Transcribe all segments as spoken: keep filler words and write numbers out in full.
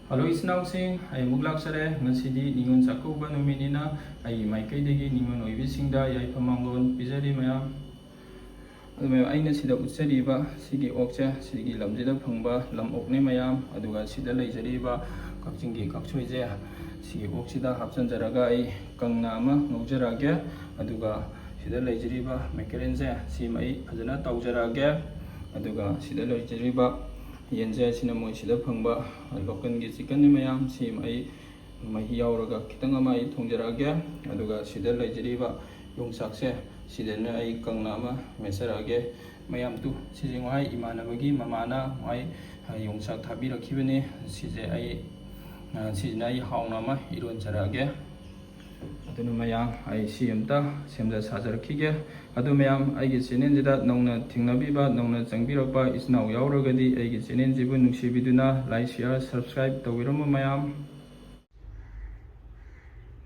Hello ꯏꯆꯤꯟ ꯏꯅꯥꯎꯁꯤꯡ, ꯑꯩ ꯑꯃꯨꯛ ꯂꯥꯛꯆꯔꯦ꯫ ꯉꯁꯤꯗꯤ ꯅꯤꯉꯣꯜ ꯆꯥꯛꯀꯧꯕ ꯅꯨꯃꯤꯠꯅꯤꯅ ꯑꯩꯒꯤ ꯃꯥꯏꯀꯩꯗꯒꯤ ꯅꯤꯉꯣꯜ ꯑꯣꯏꯕꯤꯁꯤꯡꯗ ꯌꯥꯏꯐ ꯃꯪꯒꯣꯜ ꯄꯤꯖꯔꯤ ꯃꯌꯥꯝ꯫ ꯑꯗꯨ ꯃꯌꯥꯝ, ꯑꯩꯅ ꯁꯤꯗ ꯎꯠꯆꯔꯤꯕ ꯁꯤꯒꯤ ꯑꯣꯛꯁꯦ ꯁꯤꯒꯤ ꯂꯝꯁꯤꯗ ꯐꯪꯕ ꯂꯝ ꯑꯣꯛꯅꯤ ꯃꯌꯥꯝ꯫ ꯑꯗꯨꯒ ꯁꯤꯗ ꯂꯩꯖꯔꯤꯕ ꯀꯛꯆꯤꯡꯒꯤ ꯀꯛꯁꯣꯏꯁꯦ ꯁꯤꯒꯤ ꯑꯣꯛꯁꯤꯗ ꯍꯥꯞꯆꯤꯟꯖꯔꯒ ꯑꯩ ꯀꯪꯅ ꯑꯃ ꯉꯧꯖꯔꯛꯑꯒꯦ꯫ ꯑꯗꯨꯒ ꯁꯤꯗ ꯂꯩꯖꯔꯤꯕ ꯃꯦꯀꯔꯦꯜꯁꯦ ꯁꯤꯃ ꯑꯩ ꯐꯖꯅ ꯇꯥꯎꯖꯔꯛꯑꯒꯦ꯫ ꯑꯗꯨꯒ ꯁꯤꯗ ꯂꯩꯖꯔꯤꯕ ꯌꯦꯟꯁꯦ ꯁꯤꯅ ꯃꯣꯏ ꯁꯤꯗ ꯐꯪꯕ ꯂꯣꯀꯦꯜꯒꯤ ꯆꯤꯛꯀꯟꯅꯤ ꯃꯌꯥꯝ꯫ ꯁꯤꯃ ꯑꯩ ꯃꯍꯤ ꯌꯥꯎꯔꯒ ꯈꯤꯇꯪ ꯑꯃ ꯑꯩ ꯊꯣꯡꯖꯔꯛꯑꯒꯦ꯫ ꯑꯗꯨꯒ ꯁꯤꯗ ꯂꯩꯖꯔꯤꯕ ꯌꯣꯡꯆꯥꯛꯁꯦ ꯁꯤꯗꯅ ꯑꯩ ꯀꯪꯅ ꯑꯃ ꯃꯦꯠꯆꯔꯛꯑꯒꯦ꯫ ꯃꯌꯥꯝ ꯇꯨ, ꯁꯤꯁꯦ ꯉꯥꯏ ꯏꯃꯥꯟꯅꯕꯒꯤ ꯃꯃꯥꯅ ꯉꯥꯏ ꯌꯣꯡꯆꯥꯛ ꯊꯥꯕꯤꯔꯛꯈꯤꯕꯅꯤ꯫ ꯁꯤꯁꯦ ꯑꯩ, ꯁꯤꯁꯤꯅ ꯑꯩ ꯍꯥꯎꯅ ꯑꯃ ꯏꯔꯣꯟꯖꯔꯛꯑꯒꯦ꯫ ꯑꯗꯨꯅ ꯃꯌꯥꯝ, ꯑꯩ ꯁꯤ ꯑꯝꯇ ꯁꯦꯝꯖ ꯁꯥꯖꯔꯛꯈꯤꯒꯦ꯫ ꯑꯗꯨ ꯃꯌꯥꯝ, ꯑꯩꯒꯤ ꯆꯦꯅꯦꯜꯁꯤꯗ ꯅꯧꯅ ꯊꯦꯡꯅꯕꯤꯕ, ꯅꯧꯅ ꯆꯪꯕꯤꯔꯛꯄ ꯏꯆꯤꯟ ꯏꯅꯥꯎ ꯌꯥꯎꯔꯒꯗꯤ ꯑꯩꯒꯤ ꯆꯦꯅꯦꯜꯁꯤꯕꯨ ꯅꯨꯡꯁꯤꯕꯤꯗꯨꯅ like, share, subscribe ꯇꯧꯕꯤꯔꯝꯃꯨ ꯃꯌꯥꯝ꯫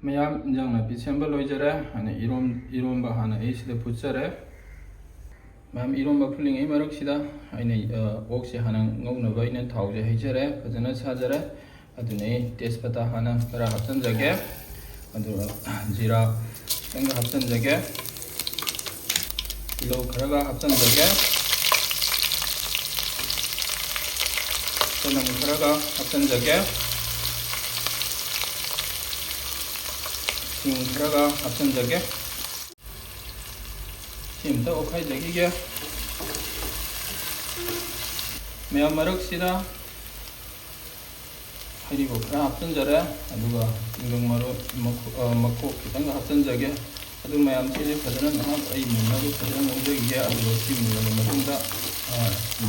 ꯃꯌꯥꯝ, ꯏꯟꯖꯥꯡ ꯅꯥꯄꯤ ꯁꯦꯝꯕ ꯂꯣꯏꯖꯔꯦ꯫ ꯑꯩꯅ ꯏꯔꯣꯝ-, ꯏꯔꯣꯝꯕ ꯍꯥꯟꯅ ꯑꯩ ꯁꯤꯗ ꯐꯨꯠꯆꯔꯦ꯫ ꯃꯌꯥꯝ, ꯏꯔꯣꯝꯕ ꯐꯨꯠꯂꯤꯉꯩ ꯃꯔꯛꯁꯤꯗ ꯑꯩꯅ, ꯑ, ꯑꯣꯛꯁꯦ ꯍꯥꯟꯅ ꯉꯧꯅꯕ ꯑꯩꯅ ꯊꯥꯎꯁꯦ ꯍꯩꯖꯔꯦ, ꯐꯖꯅ ꯁꯥꯖꯔꯦ꯫ ꯑꯗꯨꯅ ꯑꯩ ꯇꯦꯖꯄꯇꯥ ꯍꯥꯟꯅ ꯈꯔ ꯍꯥꯞꯆꯤꯟꯖꯒꯦ꯫ ꯑꯗꯨꯒ ꯖꯤꯔꯥ ꯈꯤꯇꯪꯒ ꯍꯥꯞꯆꯤꯟꯖꯒꯦ꯫ ꯇꯤꯜꯍꯧ ꯈꯔꯒ ꯍꯥꯞꯆꯤꯟꯖꯒꯦ꯫ ꯆꯅꯝ ꯈꯔꯒ ꯍꯥꯞꯆꯤꯟꯖꯒꯦ꯫ ꯁꯤꯡ ꯈꯔꯒ ꯍꯥꯞꯆꯤꯟꯖꯒꯦ꯫ ꯁꯤ ꯑꯝꯇ ꯑꯣꯠꯈꯥꯏꯖꯈꯤꯒꯦ꯫ ꯃꯌꯥꯝ, ꯃꯔꯛꯁꯤꯗ ꯍꯩꯔꯤꯕꯣꯞ ꯈꯔ ꯍꯥꯞꯆꯤꯟꯖꯔꯦ, ꯑꯗꯨꯒ ꯇꯤꯡꯒꯪ ꯃꯔꯨ ꯃꯈꯣ-, ꯑ, ꯃꯈꯣꯛ ꯈꯤꯇꯪꯒ ꯍꯥꯞꯆꯤꯟꯖꯒꯦ꯫ ꯑꯗꯨ ꯃꯌꯥꯝꯁꯤꯗꯤ ꯐꯖꯅ ꯉꯥꯏꯍꯥꯛ ꯑꯩ ꯃꯨꯟꯅꯕ ꯐꯖꯅ ꯉꯧꯖꯈꯤꯒꯦ꯫ ꯑꯗꯨꯒ ꯁꯤ ꯃꯨꯜꯂꯕ ꯃꯇꯨꯡꯗ, ꯑ,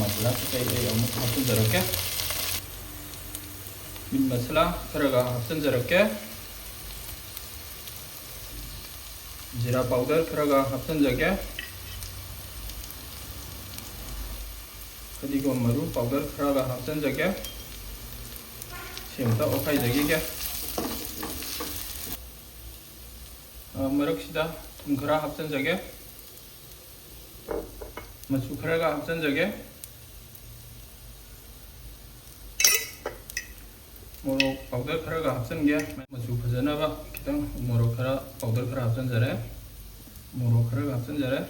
ꯃꯁꯥꯂꯥ ꯀꯩꯀꯩ ꯑꯩ ꯑꯃꯨꯛ ꯍꯥꯞꯆꯤꯟꯖꯔꯛꯀꯦ꯫ ꯃꯤꯠ ꯃꯁꯥꯂꯥ ꯈꯔꯒ ꯍꯥꯞꯆꯤꯟꯖꯔꯛꯀꯦ꯫ ꯖꯤꯔꯥ ꯄꯥꯎꯗꯔ ꯈꯔꯒ ꯍꯥꯞꯆꯤꯟꯖꯒꯦ꯫ ꯐꯗꯤꯒꯣꯝ ꯃꯔꯨ ꯄꯥꯎꯗꯔ ꯈꯔꯒ ꯍꯥꯞꯆꯤꯟꯖꯒꯦ꯫ ꯁꯤ ꯑꯃꯨꯛꯇ ꯑꯣꯠꯈꯥꯏꯖꯈꯤꯒꯦ꯫ ꯑ, ꯃꯔꯛꯁꯤꯗ ꯊꯨꯝ ꯈꯔ ꯍꯥꯞꯆꯤꯟꯖꯒꯦ꯫ ꯃꯆꯨ ꯈꯔꯒ ꯍꯥꯞꯆꯤꯟꯖꯒꯦ꯫ ꯃꯣꯔꯣꯛ powder ꯈꯔꯒ ꯍꯥꯞꯆꯤꯟꯒꯦ, ꯃꯆꯨ ꯐꯖꯅꯕ ꯈꯤꯇꯪ ꯃꯣꯔꯣꯛ ꯈꯔ powder ꯈꯔ ꯍꯥꯞꯆꯤꯟꯖꯔꯦ, ꯃꯣꯔꯣꯛ ꯈꯔꯒ ꯍꯥꯞꯆꯤꯟꯖꯔꯦ꯫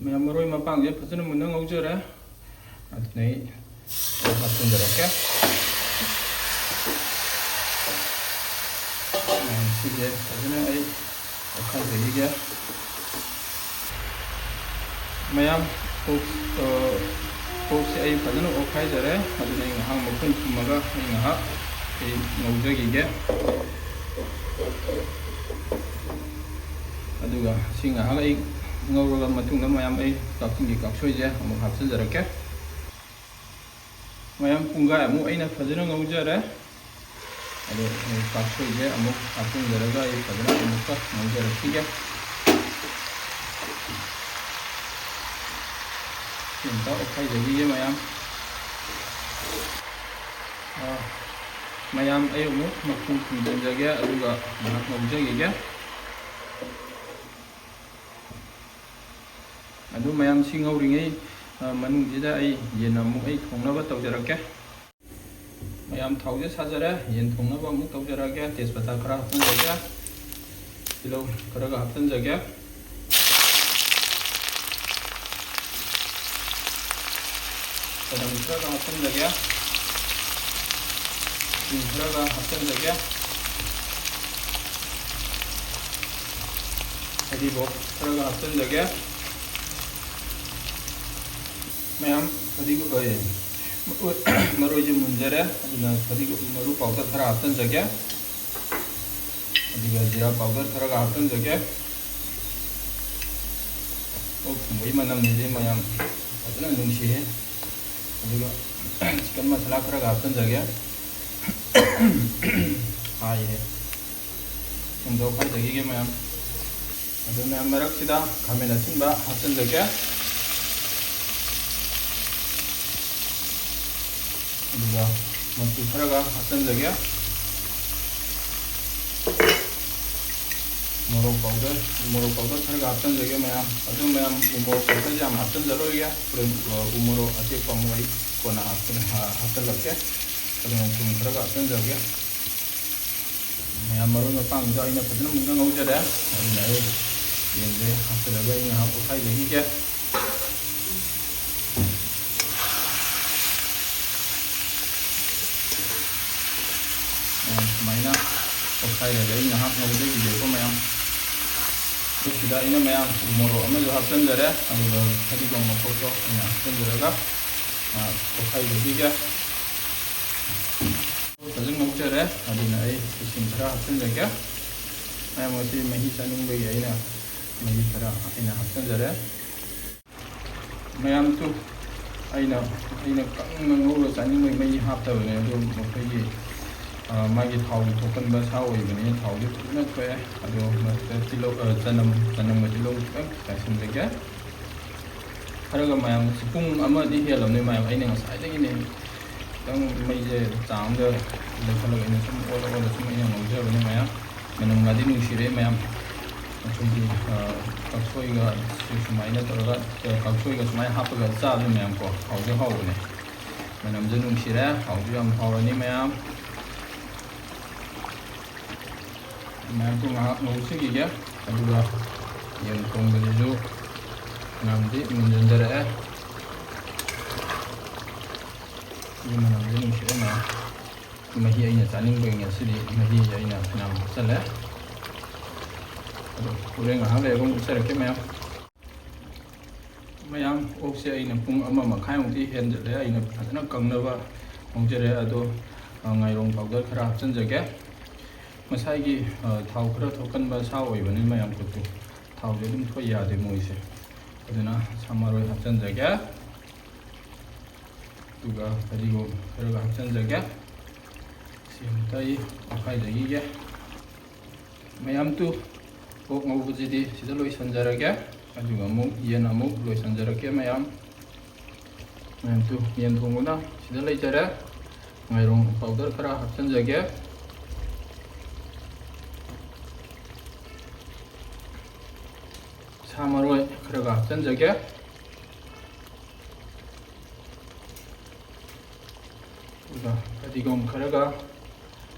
ꯃꯌꯥꯝ ꯃꯔꯣꯏ ꯃꯄꯥꯡꯁꯦ ꯐꯖꯅ ꯃꯨꯟꯅ ꯉꯧꯖꯔꯦ꯫ ꯑꯗꯨꯅ ꯑꯩ ꯑꯣꯛ ꯍꯥꯞꯆꯤꯟꯖꯔꯛꯀꯦ꯫ ꯃꯌꯥꯝ ꯁꯤꯁꯦ ꯐꯖꯅ ꯑꯩ ꯑꯣꯠꯈꯥꯏꯖꯈꯤꯒꯦ꯫ ꯃꯌꯥꯝ ꯑꯣꯛ, ꯑ, ꯑꯣꯛꯁꯦ ꯑꯩ ꯐꯖꯅ ꯑꯣꯠꯈꯥꯏꯖꯔꯦ꯫ ꯑꯗꯨꯅ ꯑꯩ ꯉꯥꯏꯍꯥꯛ ꯃꯈꯨꯝ ꯈꯨꯝꯃꯒ ꯑꯩ ꯉꯥꯏꯍꯥꯛ ꯑꯩ ꯉꯧꯖꯈꯤꯒꯦ꯫ ꯑꯗꯨꯒ ꯁꯤ ꯉꯥꯏꯍꯥꯛ ꯑꯩ ꯉꯧꯔꯕ ꯃꯇꯨꯡꯗ ꯃꯌꯥꯝ ꯑꯩ ꯀꯛꯆꯤꯡꯒꯤ ꯀꯛꯁꯣꯏꯁꯦ ꯑꯃꯨꯛ ꯍꯥꯞꯆꯤꯟꯖꯔꯛꯀꯦ꯫ ꯃꯌꯥꯝ ꯄꯨꯡꯈꯥꯏꯃꯨꯛ ꯑꯩꯅ ꯐꯖꯅ ꯉꯧꯖꯔꯦ꯫ ꯑꯗꯣ ꯑꯩ ꯀꯛꯁꯣꯏꯁꯦ ꯑꯃꯨꯛ ꯍꯥꯞꯆꯤꯟꯖꯔꯒ ꯑꯩ ꯐꯖꯅ ꯑꯃꯨꯛꯀ ꯉꯧꯖꯔꯛꯈꯤꯒꯦ꯫ ꯁꯤ ꯑꯃꯨꯛꯇ ꯑꯣꯠꯈꯥꯏꯖꯈꯤꯒꯦ ꯃꯌꯥꯝ꯫ ꯑꯥ, ꯃꯌꯥꯝ ꯑꯩ ꯑꯃꯨꯛ ꯃꯈꯨꯝ ꯈꯨꯝꯖꯤꯟꯖꯒꯦ, ꯑꯗꯨꯒ ꯉꯥꯏꯍꯥꯛ ꯉꯧꯖꯈꯤꯒꯦ꯫ ꯑꯗꯨ ꯃꯌꯥꯝ ꯁꯤ ꯉꯧꯔꯤꯉꯩ, ꯑ, ꯃꯅꯨꯡꯁꯤꯗ ꯑꯩ ꯌꯦꯟ ꯑꯃꯨꯛ ꯑꯩ ꯊꯣꯡꯅꯕ ꯇꯧꯖꯔꯛꯀꯦ꯫ ꯃꯌꯥꯝ ꯊꯥꯎꯁꯦ ꯁꯥꯖꯔꯦ, ꯌꯦꯟ ꯊꯣꯡꯅꯕ ꯑꯃꯨꯛ ꯇꯧꯖꯔꯛꯑꯒꯦ꯫ ꯇꯦꯖꯄꯇꯥ ꯈꯔ ꯍꯥꯞꯆꯤꯟꯖꯒꯦ, ꯇꯤꯜꯍꯧ ꯈꯔꯒ ꯍꯥꯞꯆꯤꯟꯖꯒꯦ꯫ ꯆꯅꯝ ꯈꯔꯒ ꯍꯥꯞꯆꯤꯟꯖꯒꯦ꯫ ꯊꯨꯝ ꯈꯔꯒ ꯍꯥꯞꯆꯤꯟꯖꯒꯦ꯫ ꯐꯗꯤꯒꯣꯝ ꯈꯔꯒ ꯍꯥꯞꯆꯤꯟꯖꯒꯦ꯫ ꯃꯌꯥꯝ ꯐꯗꯤꯒꯣꯝ, ꯑꯦ, ꯃꯔꯣꯏꯁꯦ ꯃꯨꯟꯖꯔꯦ, ꯑꯗꯨꯅ ꯐꯗꯤꯒꯣꯝ ꯃꯔꯨ powder ꯈꯔ ꯍꯥꯞꯆꯤꯟꯖꯒꯦ꯫ ꯑꯗꯨꯒ ꯖꯤꯔꯥ powder ꯈꯔꯒ ꯍꯥꯞꯆꯤꯟꯖꯒꯦ꯫ ꯑꯣꯛ ꯊꯣꯡꯕꯒꯤ ꯃꯅꯝꯁꯤꯗꯤ ꯃꯌꯥꯝ ꯐꯖꯅ ꯅꯨꯡꯁꯤꯍꯦ꯫ ꯑꯗꯨꯒ chicken masala ꯈꯔꯒ ꯍꯥꯞꯆꯤꯟꯖꯒꯦ꯫ ꯍꯥꯏꯍꯦ꯫ ꯊꯨꯝꯗꯣ ꯈꯥꯏꯖꯈꯤꯒꯦ ꯃꯌꯥꯝ꯫ ꯑꯗꯨ ꯃꯌꯥꯝ ꯃꯔꯛꯁꯤꯗ ꯈꯥꯃꯦꯟ ꯑꯁꯤꯟꯕ ꯍꯥꯞꯆꯤꯟꯖꯒꯦ꯫ ꯑꯗꯨꯒ ꯃꯆꯨ ꯈꯔꯒ ꯍꯥꯞꯆꯤꯟꯖꯒꯦ꯫ ꯃꯣꯔꯣꯛ ꯄꯥꯎꯗꯔ, ꯎ ꯃꯣꯔꯣꯛ ꯄꯥꯎꯗꯔ ꯈꯔꯒ ꯍꯥꯞꯆꯤꯟꯖꯒꯦ ꯃꯌꯥꯝ꯫ ꯑꯗꯨ ꯃꯌꯥꯝ ꯎ ꯃꯣꯔꯣꯛ ꯄꯥꯎꯗꯔꯁꯦ ꯌꯥꯝ ꯍꯥꯞꯆꯤꯟꯖꯔꯣꯏꯒꯦ, ꯍꯣꯔꯦꯟ, ꯑ, ꯎ ꯃꯣꯔꯣꯛ ꯑꯇꯦꯛꯄ ꯑꯃꯨꯛ ꯑꯩ ꯀꯣꯟꯅ ꯍꯥꯞꯆꯤꯟ-, ꯍꯥ-, ꯍꯥꯞꯆꯤꯜꯂꯛꯀꯦ꯫ ꯑꯗꯨꯅ ꯊꯨꯝ ꯈꯔꯒ ꯍꯥꯞꯆꯤꯟꯖꯒꯦ꯫ ꯃꯌꯥꯝ ꯃꯔꯣꯏ ꯃꯄꯥꯡꯗꯣ ꯑꯩꯅ ꯐꯖꯅ ꯃꯨꯟꯅ ꯉꯧꯖꯔꯦ꯫ ꯑꯗꯨꯅ ꯑꯩ ꯌꯦꯟꯁꯦ ꯍꯥꯞꯆꯤꯜꯂꯒ ꯑꯩ ꯉꯥꯏꯍꯥꯛ ꯑꯣꯠꯈꯥꯏꯖꯈꯤꯒꯦ꯫ ꯃꯌꯥꯝ ꯁꯨꯃꯥꯏꯅ ꯑꯣꯠꯈꯥꯏꯔꯒ ꯑꯩ ꯉꯥꯏꯍꯥꯛ ꯉꯧꯖꯈꯤꯒꯦꯀꯣ ꯃꯌꯥꯝ꯫ ꯁꯤꯗ ꯑꯩꯅ ꯃꯌꯥꯝ ꯃꯣꯔꯣꯛ ꯑꯃꯁꯨ ꯍꯥꯞꯆꯤꯟꯖꯔꯦ, ꯑꯗꯨꯒ ꯐꯗꯤꯒꯣꯝ ꯃꯀꯨꯞꯇꯣ ꯑꯩꯅ ꯍꯥꯞꯆꯤꯟꯖꯔꯒ ꯉꯥꯏꯍꯥꯛ ꯑꯣꯠꯈꯥꯏꯖꯈꯤꯒꯦ꯫ ꯐꯖꯅ ꯉꯧꯖꯔꯦ꯫ ꯑꯗꯨꯅ ꯑꯩ ꯏꯁꯤꯡ ꯈꯔ ꯍꯥꯞꯆꯤꯟꯖꯒꯦ꯫ ꯃꯌꯥꯝ ꯉꯁꯤ ꯃꯍꯤ ꯆꯥꯅꯤꯡꯕꯒꯤ ꯑꯩꯅ ꯃꯍꯤ ꯈꯔ ꯑꯩꯅ ꯍꯥꯞꯆꯤꯟꯖꯔꯦ꯫ ꯃꯌꯥꯝꯁꯨ ꯑꯩꯅ, ꯑꯩꯅ ꯀꯪꯅ ꯉꯧꯔ ꯆꯥꯅꯤꯡꯕꯒꯤ ꯃꯍꯤ ꯍꯥꯞꯇꯕꯅꯦ, ꯑꯗꯨ ꯃꯈꯣꯏꯒꯤ, ꯑ, ꯃꯥꯒꯤ ꯊꯥꯎꯒꯤ ꯊꯣꯛꯀꯟꯕ ꯁꯥ ꯑꯣꯏꯕꯅꯤꯅ ꯊꯥꯎꯗꯤ ꯐꯖꯅ ꯊꯣꯛꯑꯦ꯫ ꯑꯗꯣ ꯃꯊꯛꯇ ꯇꯤꯜꯍꯧ, ꯑ, ꯆꯅꯝ, ꯆꯅꯝꯒ ꯇꯤꯜꯍꯧ ꯈꯤꯇꯪ ꯆꯥꯏꯁꯤꯟꯖꯒꯦ꯫ ꯈꯔꯒ ꯃꯌꯥꯝ, ꯄꯨꯡ ꯑꯃꯗꯤ ꯍꯦꯜꯂꯕꯅꯤ ꯃꯌꯥꯝ, ꯑꯩꯅ ꯉꯁꯥꯏꯗꯒꯤꯅꯦ ꯈꯤꯇꯪ ꯃꯩꯁꯦ ꯆꯥꯡ ꯑꯃꯗ ꯂꯩꯈꯠꯂꯒ ꯑꯩꯅ ꯁꯨꯝ ꯑꯣꯜꯂ ꯑꯣꯜꯂ ꯁꯨꯝ ꯑꯩꯅ ꯉꯧꯖꯕꯅꯦ ꯃꯌꯥꯝ꯫ ꯃꯅꯝꯒꯗꯤ ꯅꯨꯡꯁꯤꯔꯦ ꯃꯌꯥꯝ꯫ ꯑꯩꯈꯣꯏꯒꯤ, ꯑ, ꯀꯛꯁꯣꯏꯒ ꯁꯨꯃꯥꯏꯅ ꯇꯧꯔꯒ, ꯑ, ꯀꯛꯁꯣꯏꯒ ꯁꯨꯃꯥꯏꯅ ꯍꯥꯞꯄꯒ ꯆꯥꯕꯗꯣ ꯃꯌꯥꯝ ꯀꯣ, ꯍꯥꯎꯁꯨ ꯍꯥꯎꯕꯅꯦ꯫ ꯃꯅꯝꯁꯨ ꯅꯨꯡꯁꯤꯔꯦ, ꯍꯥꯎꯁꯨ ꯌꯥꯝ ꯍꯥꯎꯔꯅꯤ ꯃꯌꯥꯝ꯫ ꯃꯌꯥꯝꯁꯨ ꯉꯥꯏꯍꯥꯛ ꯉꯧꯁꯤꯈꯤꯒꯦ, ꯑꯗꯨꯒ ꯌꯦꯟ ꯊꯣꯡꯕꯁꯤꯁꯨ ꯃꯅꯝꯗꯤ ꯃꯨꯟꯁꯤꯟꯖꯔꯛꯑꯦ꯫ ꯃꯤ ꯃꯅꯝꯗꯤ ꯅꯨꯡꯁꯤꯔꯦ ꯃꯌꯥꯝ꯫ ꯃꯍꯤ ꯑꯩꯅ ꯆꯥꯅꯤꯡꯕꯒꯤ ꯉꯁꯤꯗꯤ ꯃꯍꯤ ꯑꯩꯅ ꯐꯅꯌꯥꯝ ꯍꯥꯞꯆꯜꯂꯦ꯫ ꯑꯗꯣ ꯍꯣꯔꯦꯟ ꯉꯥꯏꯍꯥꯛ ꯂꯩꯔꯒ ꯑꯃꯨꯛ ꯎꯠꯆꯔꯛꯀꯦ ꯃꯌꯥꯝ꯫ ꯃꯌꯥꯝ, ꯑꯣꯛꯁꯦ ꯑꯩꯅ ꯄꯨꯡ ꯑꯃ ꯃꯈꯥꯏꯃꯨꯛꯇꯤ ꯍꯦꯟꯖꯜꯂꯦ꯫ ꯑꯩꯅ ꯐꯖꯅ ꯀꯪꯅꯕ ꯉꯧꯖꯔꯦ꯫ ꯑꯗꯣ, ꯑ, ꯉꯥꯏꯔꯣꯡ ꯄꯥꯎꯗꯔ ꯈꯔ ꯍꯥꯞꯆꯤꯟꯖꯒꯦ꯫ ꯉꯁꯥꯏꯒꯤ, ꯑ, ꯊꯥꯎ ꯈꯔ ꯊꯣꯛꯀꯟꯕ ꯁꯥ ꯑꯣꯏꯕꯅꯤꯅ ꯃꯌꯥꯝ ꯈꯨꯠꯇꯨ ꯊꯥꯎꯁꯦ ꯑꯗꯨꯝ ꯊꯣꯛ ꯌꯥꯗꯦ ꯃꯣꯏꯁꯦ꯫ ꯑꯗꯨꯅ ꯁꯥ ꯃꯔꯣꯏ ꯍꯥꯞꯆꯤꯟꯖꯒꯦ꯫ ꯑꯗꯨꯒ ꯐꯗꯤꯒꯣꯝ ꯈꯔꯒ ꯍꯥꯞꯆꯤꯟꯖꯒꯦ꯫ ꯁꯤ ꯑꯃꯨꯛꯇ ꯑꯩ ꯑꯣꯠꯈꯥꯏꯖꯈꯤꯒꯦ꯫ ꯃꯌꯥꯝ ꯇꯨ ꯑꯣꯛ ꯉꯧꯕꯁꯤꯗꯤ ꯁꯤꯗ ꯂꯣꯏꯁꯤꯟꯖꯔꯒꯦ꯫ ꯑꯗꯨꯒ ꯑꯃꯨꯛ ꯌꯦꯟ ꯑꯃꯨꯛ ꯂꯣꯏꯁꯤꯟꯖꯔꯛꯀꯦ ꯃꯌꯥꯝ꯫ ꯃꯌꯥꯝ ꯇꯨ ꯌꯦꯟ ꯊꯣꯡꯕꯅ ꯁꯤꯗ ꯂꯩꯖꯔꯦ꯫ ꯉꯥꯏꯔꯣꯡ ꯄꯥꯎꯗꯔ ꯈꯔ ꯍꯥꯞꯆꯤꯟꯖꯒꯦ꯫ ꯁꯥ ꯃꯔꯣꯏ ꯈꯔꯒ ꯍꯥꯞꯆꯤꯟꯖꯒꯦ꯫ ꯑꯗꯨꯒ ꯐꯗꯤꯒꯣꯝ ꯈꯔꯒ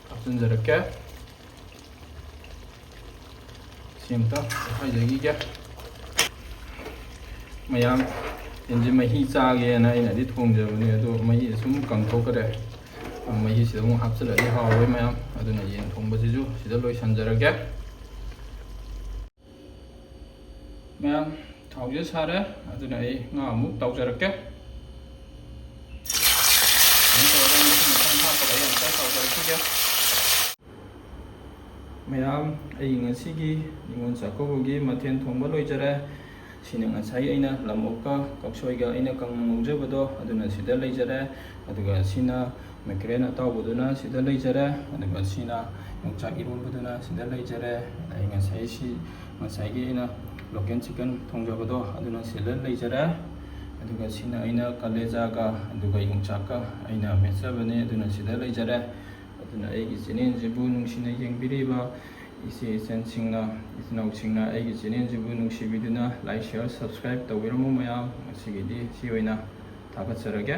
ꯍꯥꯞꯆꯤꯟꯖꯔꯛꯀꯦ꯫ ꯁꯤ ꯑꯝꯇ ꯇꯣꯠꯈꯥꯏꯖꯈꯤꯒꯦ꯫ ꯃꯌꯥꯝ, ꯌꯦꯟꯁꯦ ꯃꯍꯤ ꯆꯥꯒꯦꯅ ꯑꯩꯅꯗꯤ ꯊꯣꯡꯖꯕꯅꯦ, ꯑꯗꯣ ꯃꯍꯤ ꯁꯨꯝ ꯀꯪꯊꯣꯛꯈ꯭ꯔꯦ꯫ ꯃꯍꯤꯁꯤꯗ ꯑꯃꯨꯛ ꯍꯥꯞꯆꯤꯜꯂꯗꯤ ꯍꯥꯎꯔꯣꯏ ꯃꯌꯥꯝ, ꯑꯗꯨꯅ ꯌꯦꯟ ꯊꯣꯡꯕꯁꯤꯁꯨ ꯁꯤꯗ ꯂꯣꯏꯁꯤꯟꯖꯔꯒꯦ꯫ ꯃꯌꯥꯝ, ꯊꯥꯎꯁꯦ ꯁꯥꯔꯦ, ꯑꯗꯨꯅ ꯑꯩ ꯉꯥ ꯑꯃꯨꯛ ꯇꯥꯎꯖꯔꯛꯀꯦ꯫ ꯁꯨꯃꯥꯏꯅ ꯇꯧꯔꯒ ꯃꯊꯪ ꯃꯊꯪ ꯍꯥꯞꯄꯒ ꯑꯩ ꯑꯃꯨꯛꯇ ꯇꯥꯎꯖꯔꯛꯈꯤꯒꯦ꯫ ꯃꯌꯥꯝ, ꯑꯩ ꯉꯁꯤꯒꯤ ꯅꯤꯉꯣꯜ ꯆꯥꯛꯀꯧꯕꯒꯤ ꯃꯊꯦꯜ ꯊꯣꯡꯕ ꯂꯣꯏꯖꯔꯦ꯫ ꯁꯤꯅ ꯉꯁꯥꯏ ꯑꯩꯅ ꯂꯝꯑꯣꯛꯀ ꯀꯛꯁꯣꯏꯒ ꯑꯩꯅ ꯀꯪꯅ ꯉꯧꯖꯕꯗꯣ, ꯑꯗꯨꯅ ꯁꯤꯗ ꯂꯩꯖꯔꯦ꯫ ꯑꯗꯨꯒ ꯁꯤꯅ ꯃꯦꯀ꯭ꯔꯦꯟ ꯑꯇꯥꯎꯕꯗꯨꯅ ꯁꯤꯗ ꯂꯩꯖꯔꯦ꯫ ꯑꯗꯨꯒ ꯁꯤꯅ ꯌꯣꯡꯆꯥꯛ ꯏꯔꯣꯟꯕꯗꯨꯅ ꯁꯤꯗ ꯂꯩꯖꯔꯦ꯫ ꯑꯩ ꯉꯁꯥꯏ ꯁꯤ, ꯉꯁꯥꯏꯒꯤ ꯑꯩꯅ ꯂꯣꯀꯦꯜ ꯆꯤꯛꯀꯟ ꯊꯣꯡꯖꯕꯗꯣ, ꯑꯗꯨꯅ ꯁꯤꯗ ꯂꯩꯖꯔꯦ꯫ ꯑꯗꯨꯒ ꯁꯤꯅ ꯑꯩꯅ ꯀꯂꯦꯖꯥꯒ ꯑꯗꯨꯒ ꯌꯣꯡꯆꯥꯛꯀ ꯑꯩꯅ ꯃꯦꯠꯆꯕꯅꯦ, ꯑꯗꯨꯅ ꯁꯤꯗ ꯂꯩꯖꯔꯦ꯫ ꯑꯗꯨꯅ ꯑꯩꯒꯤ ꯆꯦꯅꯦꯜꯁꯤꯕꯨ ꯅꯨꯡꯁꯤꯅ ꯌꯦꯡꯕꯤꯔꯤꯕ ꯏꯆꯦ ꯏꯆꯟꯁꯤꯡꯅ, ꯏꯆꯤꯟ ꯏꯅꯥꯎꯁꯤꯡꯅ ꯑꯩꯒꯤ ꯆꯦꯅꯦꯜꯁꯤꯕꯨ ꯅꯨꯡꯁꯤꯕꯤꯗꯨꯅ like, share, subscribe ꯇꯧꯕꯤꯔꯝꯃꯨ ꯃꯌꯥꯝ꯫ ꯉꯁꯤꯒꯤꯗꯤ ꯁꯤ ꯑꯣꯏꯅ ꯊꯥꯒꯠꯆꯔꯒꯦ꯫